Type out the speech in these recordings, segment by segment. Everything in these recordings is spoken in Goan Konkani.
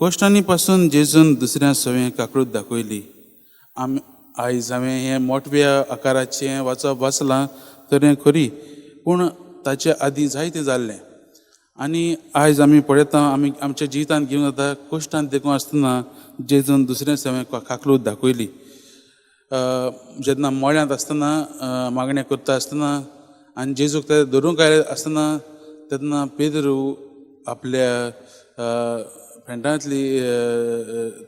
कश्टांनी पासून जेजून दुसऱ्या सवें काकळूत दाखयली. आमी आयज हांवें हें मोटव्या आकाराचें वाचप वाचलां तर हें खरी, पूण ताचे आदीं जायतें जाल्लें. आनी आयज आमी पळयता, आमी आमच्या जिवितांत घेवन वता, कश्टांत देखून आसतना जेजून दुसऱ्या सवें काकळूत दाखयली. जेन्ना मळ्यांत आसतना मागणें करता आसतना आनी जेजूक ते धरूंक आयले आसतना, तेन्ना पेद्रू आपल्या फेंटांतली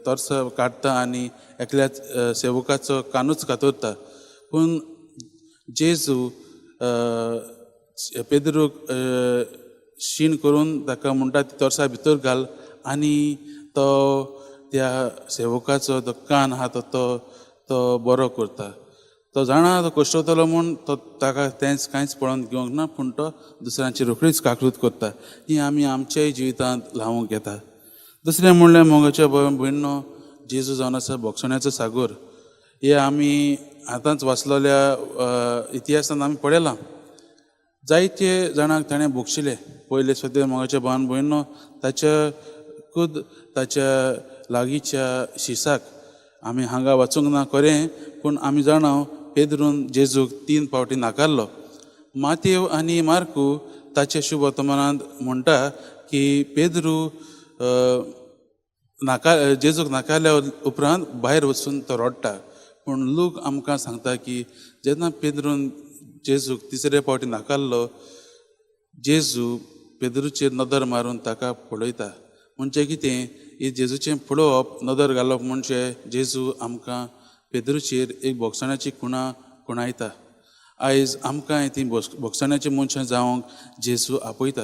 तोर्सां काडटा आनी एकल्या सेवकाचो कानूच कातरता. पूण जेजू पेद्रूक शीण करून ताका म्हणटा, ती तोर्सा भितर घाल, आनी तो त्या सेवकाचो तो कान आहा तो तो तो बरो करता. तो जाणा तो कश्टवतलो म्हूण तो ताका तेंच कांयच पळोवन घेवंक ना, पूण तो दुसऱ्यांची रोखडीच काकळूत करता. ही आमी आमच्याय जिवितांत लावूंक येता. दुसरें म्हणल्यार, मोगाच्या भयणो, जेजू जावन आसा भोगसण्याचो सागोर. हे आमी आतांच वाचलेल्या इतिहासान आमी पळयलां. जायते जाणांक ताणें भोगशिले. पयले सद्या, मोगाच्या भावन भयणो, ताच्या खुद ताच्या लागींच्या शिसाक आमी हांगा वचूंक ना खरें, पूण आमी जाणा पेद्रून जेजूक 3 फावटी नाकारलो. मातेव आनी मार्कू ताचे शुभ वर्तमानांत म्हणटा की पेद्रू नाका जेजूक नाकारल्या उपरांत भायर वचून तो रडटा. पूण लूक आमकां सांगता की जेन्ना पेद्रून जेजूक तिसरे फावटी नाकारलो, जेजू पेद्रूचेर नदर मारून ताका पळयता. म्हणजे कितें ही जेजूचें पळोवप, नदर घालप, म्हणजे जेजू आमकां पेद्रूचेर एक भोगसण्याची खुणा खुणायता. आयज आमकांय ती भोगसण्याची मनशां जावंक जेजू आपयता.